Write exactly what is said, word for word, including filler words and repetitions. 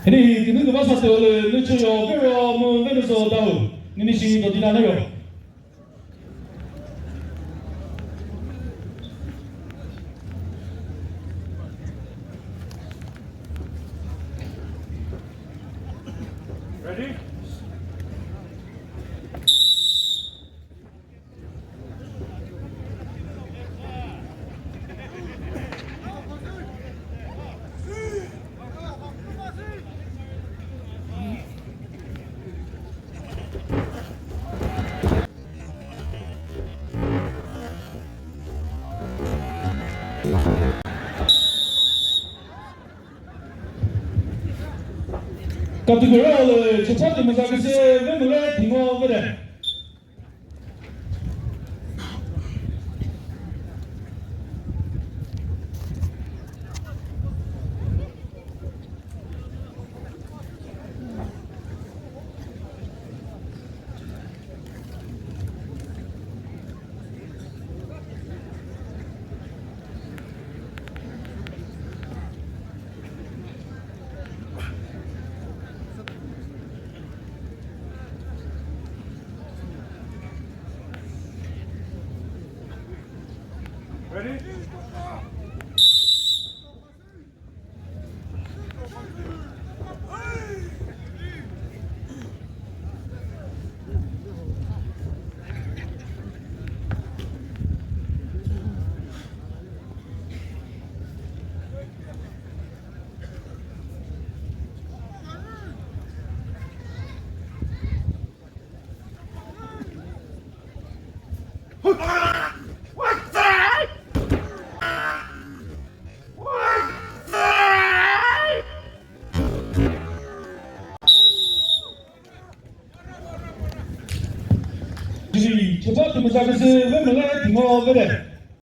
Hini künü kübasa tüyo lü nü chüyo vero mu Venuzo Dau. Nini shi do dina nero. Ready? Category lü chechati müzaküsü ve müle thingo vede. Ready? Chepha tümüza küsü ve müle thingo vede.